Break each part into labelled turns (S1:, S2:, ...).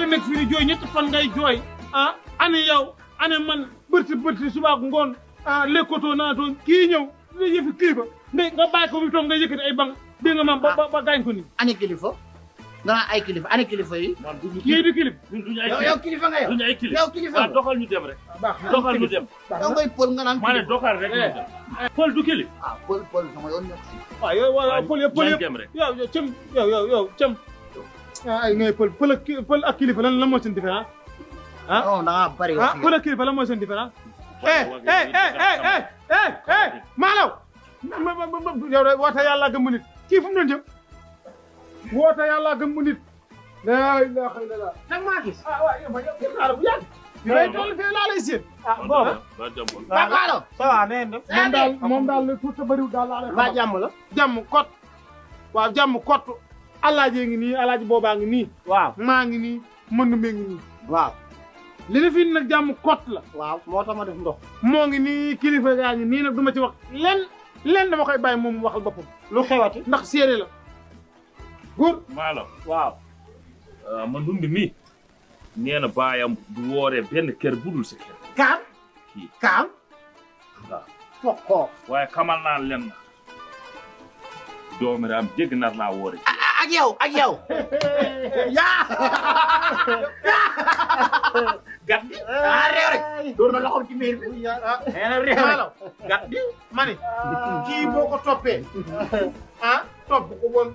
S1: nga nekk fii di jooy ñetti fan ngay jooy ah ane yow ane man bërti subaak ngoon ah lekkatoo naatoo kii ñëw di yëfi kilifa nga bàyyi ko fi toog nga yëkkati ay bang dégg nga maam ba gaañ ko ni
S2: ane kilifa nga naan ay kilifa ane kilifa yi
S1: kii di kilif
S2: yow kilifa nga
S3: duñu ay kilif
S2: yow kilifa
S3: waaw doxal ñu dem rek doxal ñu dem
S2: yow ngay pël nga naan
S3: maa ne doxal rek ñu dem pël du kilif
S2: ah pël sama yoon nekk si
S1: waaw yow waaw pël yëpp
S3: dem rek
S1: yow cëm yow cëm ay ngay pël ak kilifa lan mooy seen différence ah
S2: non da ngaa bari wax
S1: pël ak kilifa lan mooy seen différence maalaw yow de woote yàlla gëm nit kii fu mu doon jëm woote yàlla gëm nit la ilaha illallah
S2: nag maa gis
S1: waaw yow yow xaaral bu yàgg yow toll fii laa lay séen
S3: booba
S2: ba maalo
S1: ça va nee na moom daal le tuuti bëriwul daal laa lay
S2: ba jàmm la
S1: jàmm kot waaw jàmm kot alaaji ngi nii alaaji boobaa ngi nii
S2: waaw
S1: maa ngi nii mënd mee ngi nii
S2: waaw
S1: li na fi nag jàmm kot la
S2: waaw moo tax ma def ndox
S1: moo ngi nii kilifa gaa ngi nii nag du ma ci wax len dama koy bàyyi moom waxal boppam
S2: lu xewati
S1: ndax séeré la góor
S3: maalo
S2: waaw
S3: ma ndumbi mi nee na baayam du wooree benn kër budul sa kër
S2: kaam
S3: kii
S2: kaam
S3: waaw
S2: fokkoo
S3: waaye xamal naa leen na doomiraam dégg nar laa woore
S2: ak yow yaa gat di réew rek door na loxoom ci miir bi na réew
S1: maalaw
S2: gat di
S1: ma ne kii boo ko toppee ah topp ko woon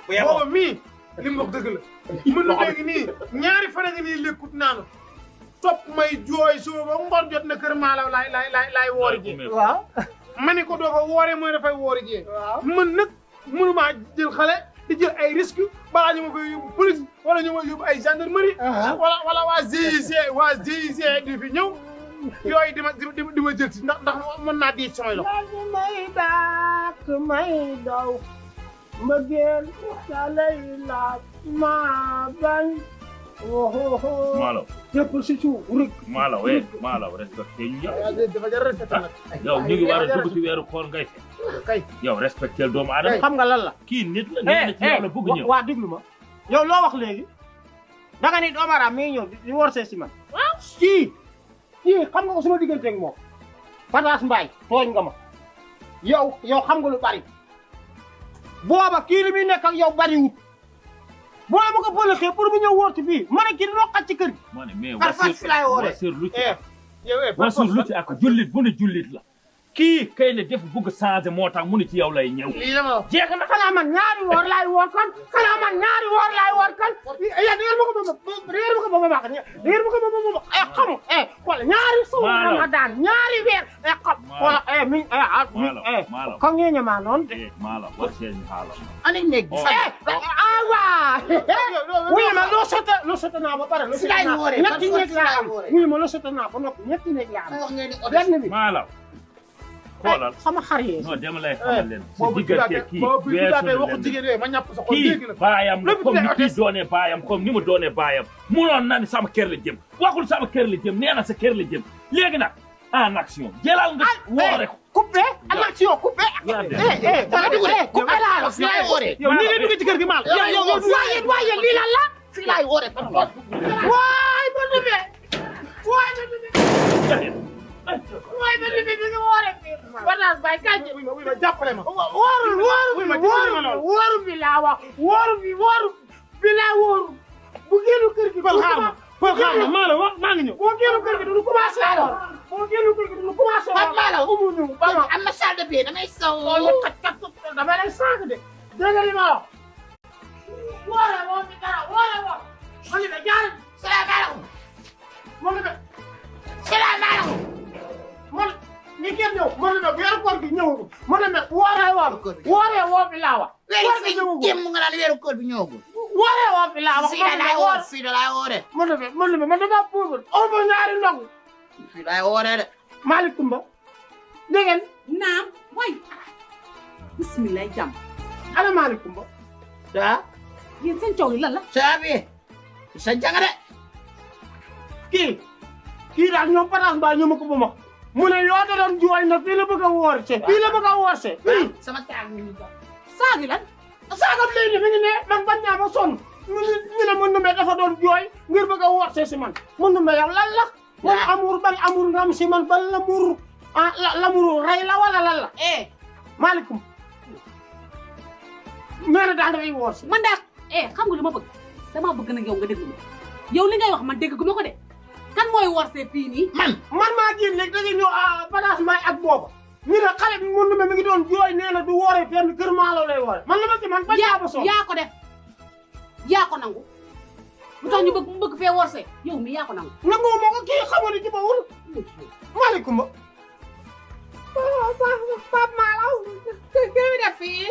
S1: booba mii li mu wax dëgg la mën na léegi nii ñaari fan a ngi nii lekkut naanu topp may jooy suba ba ngoon jot na kër maalaw laay woori jee
S2: waaw
S1: ma ne ko doo ko wooree mooy dafay woori jee mën nag mënumaa jël xale di jël ay risque balaa ñu ma koy yóbbu police wala ñu ma yóbbu ay gendarmerie wala waa GIGN di fi ñëw yooyu di ma jël si ndax mën naa di samay loxo
S4: may daak may daw mbëggeel sa lay laaj maa bañ
S3: maalaw
S4: jëpp si suuf rek
S3: maalaw respecté ñu yow
S1: dafa jar respecté nag
S3: yow ñu ngi war a dugg ci weeru koor ngay
S1: kay
S3: yow respecté doomu aadama
S2: xam nga lan la
S3: kii nit la nee na ci yow la bëgg ñëw
S2: waa déglu ma yow loo wax léegi danga ni doomu aadama mi ngi ñëw di worsee si man waaw kii xam nga ko suma digganteeg moom Fatas Mbaye tooñ nga ma yow xam nga lu bari booba kii li muy nekk ak yow bariwut boo ma ko bëlëxee pour mu ñëw wóor ci fii ma ne kii dina xaj ci kër gi
S3: ma ne mais
S2: wasir
S3: lu ci ak jullit bu ne jullit la kii kay ne def bëgg changé moo tax mu ne ci yow lay ñëw
S1: lii la ma wax
S2: jeex na xanaa man ñaari woor laay woor kan xanaa man ñaari woor laay woor kan ya déer ma ko ba ma wax xam wala ñaari suuf Ramadan ñaari weer xam wala mi ko ngeen ma noon
S3: maala wa seen haala
S2: ani nekk waa wuy ma loo soto naa ba pare ñetti nekk laa am wuy ma loo soto naa ba noppi ñetti nekk laa am benn bi
S3: maala xoolal
S2: sama xar yee
S3: non dama lay xamal leen si
S1: boobu
S3: diggante kii weesu
S1: waxu jigéen ma ñàpp sa xol
S3: kii
S1: léegi la
S3: baayam la comme ni kii doonee baayam comme ni mu doonee baayam munoon na ni sama kër la jëm waxul sama kër la jëm nee na sa kër la jëm léegi nag en action jëlal nga woore ko
S2: coupé en action coupé coupé laa la fii laay woore
S1: yow nii ngay duggee ci kër gi maal
S2: waaye lii lan la fii laay woore waay ba demee waay ba demee bi nga woore Fatas Mbaye kañ
S1: ma jàppale ma
S2: wóoru bi laa wax wóoru bi laa wóoru bu génn kër gi
S1: pël xaar ma maa la wax maa ngi ñëw
S2: boo génn kër gi du commencé woor boo génn kër gi du commencé woor maa la umu ñu am na salle de bain damay saw kat dama lay sànq de dégg nga li ma wax woore moom mi dara woore woor ma ngi ne jaar salaamaaleykum moom mi salaamaaleykum man ni kenn ñëw man la weeru koor gi ñëwagul man la wooree woo bi laa wax.
S5: weeru fi jëm nga naan weeru koor bi ñëwagul.
S2: wooree woo bi laa wax.
S5: fii da laay woore.
S2: man damaa puudar aw ma ñaari ndongo.
S5: fii laay woore de.
S2: Malick Coumba dégg ngeen.
S6: naam way bisimilah jàmm.
S2: ana Malick Coumba.
S5: daa.
S6: yéen seen coow li lan la.
S5: saabi sa janga de.
S2: kii daal ñoom Fatas Mbaye ñoo ma ko ba ma mu ne yoo da doon jooy na fii la bëgg a woorse fii la bëgg a woorse
S5: sama taag mi ñu
S6: saagi lan.
S2: saagam léegi mi ngi ne man bañ naa ba sonn
S4: ñu ne Mandumbe dafa doon jooy ngir bëgg a woote si man Mandumbe yow lan la. man amour ban amour nga am si man ban l'amour l'amour rey la wala lan la. maaleykum. nee na daal dafay woor si.
S6: man daal xam nga li ma bëgg damaa bëgg nag yow nga déglu ma yow li ngay wax man dégg gu ma ko de kan mooy worsee fii nii.
S4: man maa génn léegi dañuy ñëw bagagement ak booba. ñu ne xale bi Mandumbe mi ngi doon jooy nee na du wooree fenn kër Maalo lay woore. man la ma ci man ba jaaba soo.
S6: yaa ko def yaa ko nangu lu tax ñu bëgg fee worsee yow mi yaa ko nangu.
S4: nangu ma ko kii xamoo ne jubawul. maaleykum.
S2: Pape Malaw kii bi def fii.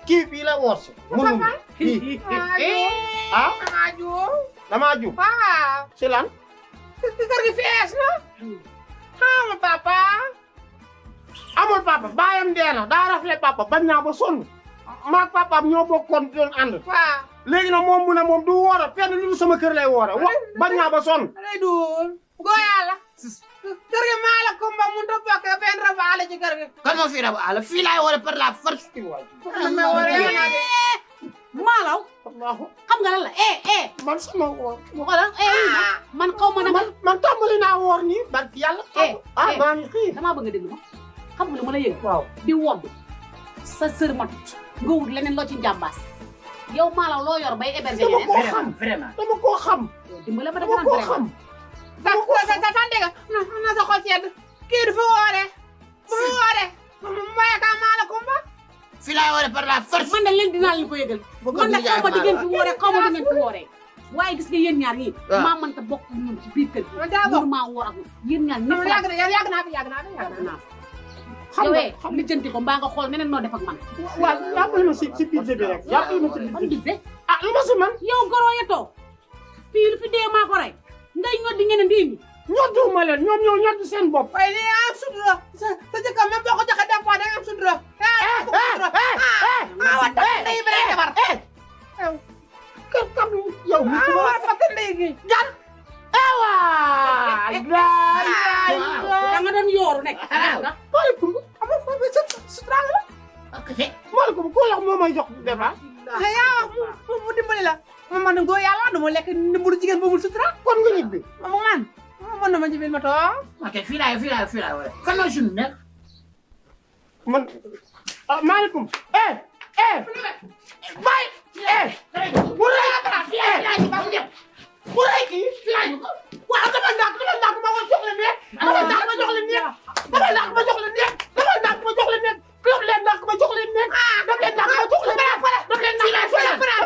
S4: kii fii la worse. Mandumbe kii. ah damaa juum.
S2: waaw.
S4: si lan.
S2: kër gi fees na. xaaral papa.
S4: amul papa baayam dee na daa rafle papa bañ naa ba sonn maag papaam ñoo bokkoon doon ànd.
S2: waaw.
S4: léegi nag moom mu ne moom du woore fenn lu sama kër lay woore bañ naa ba sonn.
S2: lay duul. góor yàlla. kër gi maa la kumba mu doon bokk benn rabu àll ci kër gi.
S5: kan moo fii rabu àll fii laay woore par la force.
S6: Malaw xam nga lan la
S4: man sama woor.
S6: xoolal man xaw ma nag
S4: man tàmbali naa woor nii barki yàlla. maa ngi xii.
S6: damaa bëgg a déglu ma xam nga lu ma la yëg.
S4: waaw
S6: di wodd sa sër matut nga wut leneen loo ci njàmbaas yow Malaw loo yor bay héberger
S4: dama
S6: yeneen.
S4: koo xam
S5: vraiment.
S4: dama koo xam.
S6: dimbale ma
S4: dama koo xam.
S2: na sa xol sedd kii du fi woore. bu fi woore. maye ka maa la kumba.
S5: fii laay woore par la force.
S6: man de leen dinaa leen ko yëgal. man de xaw ma di ngeen fi wooree xaw ma di ngeen fi wooree. waaye gis nga yéen ñaar ñii. maa mënta bokk ñoom ci biir kër gi. mënu maa woor ak yéen ñaar ñëpp.
S2: yàgg naa fi.
S6: xam nga lijjanti ko mbaa nga xool neneen noo def ak man.
S4: waaw jàppale ma si budget bi rek jàppale ma si
S6: man
S4: budget bi.
S6: gisee
S4: lu ma si man.
S6: yow goroo ya toog fii lu fi dee maa ko rey ngay ñor di ngeen di indi.
S4: ñodduwuma leen ñoom ñoo ñoddu seen bopp.
S2: waaye lii am sutura sa jëkkër même boo ko joxe dépôt da nga am sutura. wa tax ndey bi lay defar.
S4: kër kam yow mi ko
S2: wa tax ndey gi.
S4: jar.
S6: da nga doon yooru nekk.
S4: maaleykum.
S2: ama foofu sutura la.
S4: maaleykum koo wax moo may jox débat.
S2: yaa wax mu dimbali la. man góor yàlla du ma lekk ndimbalu jigéen boobul sutura.
S4: kon nga ñibbi.
S2: man mën na ma jibil ma toog.
S5: ok fii laay woore. kan la suñu nekk.
S4: man maaleykum. bay. bu rëy bu rëy kii. waaw dama ndànk ma jox leen nekk. dama ndànk ma jox leen nekk. dama ndànk ma jox leen nekk. dama ndànk ma jox leen nekk. dama leen ndànk ma jox leen nekk. dama leen ndànk ma jox leen nekk. dama leen ndànk ma jox leen nekk.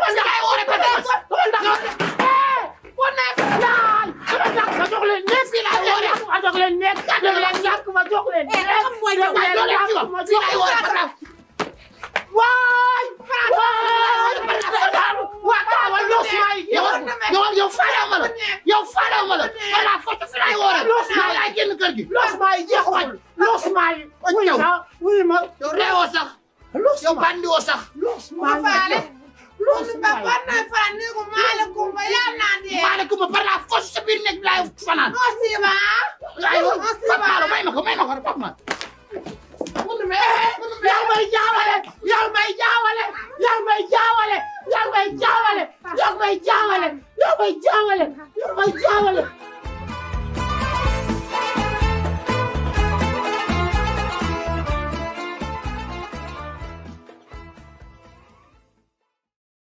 S4: dama ndànk ma jox leen nekk. fii laay woore. ma jox leen nekk. dama leen ndànk ma jox leen nekk.
S6: xam mooy yow
S4: fii laay woore. waay. waaw loos maa yi. yow faalew ma la. yow faalew ma la. voilà foofu fi laay woore. loos maa yi génn kër gi. loos maa yi jeexul. loos maa yi. wuyu ma.
S5: yow reewoo sax. yow bandiwoo sax.
S4: loos maa yi.
S2: loolu ba war naa faral ni ko maaleykum ba yàlla naa dee.
S5: maaleykum par la force sa biir nekk laay fanaan.
S2: Osiba.
S5: Pape Malo may ma ko Pape Ma.
S4: yaa may jaawale. yaa may jaawale. yaa may jaawale. yaa may jaawale. yaa may jaawale. yaa may jaawale. yaa may jaawale.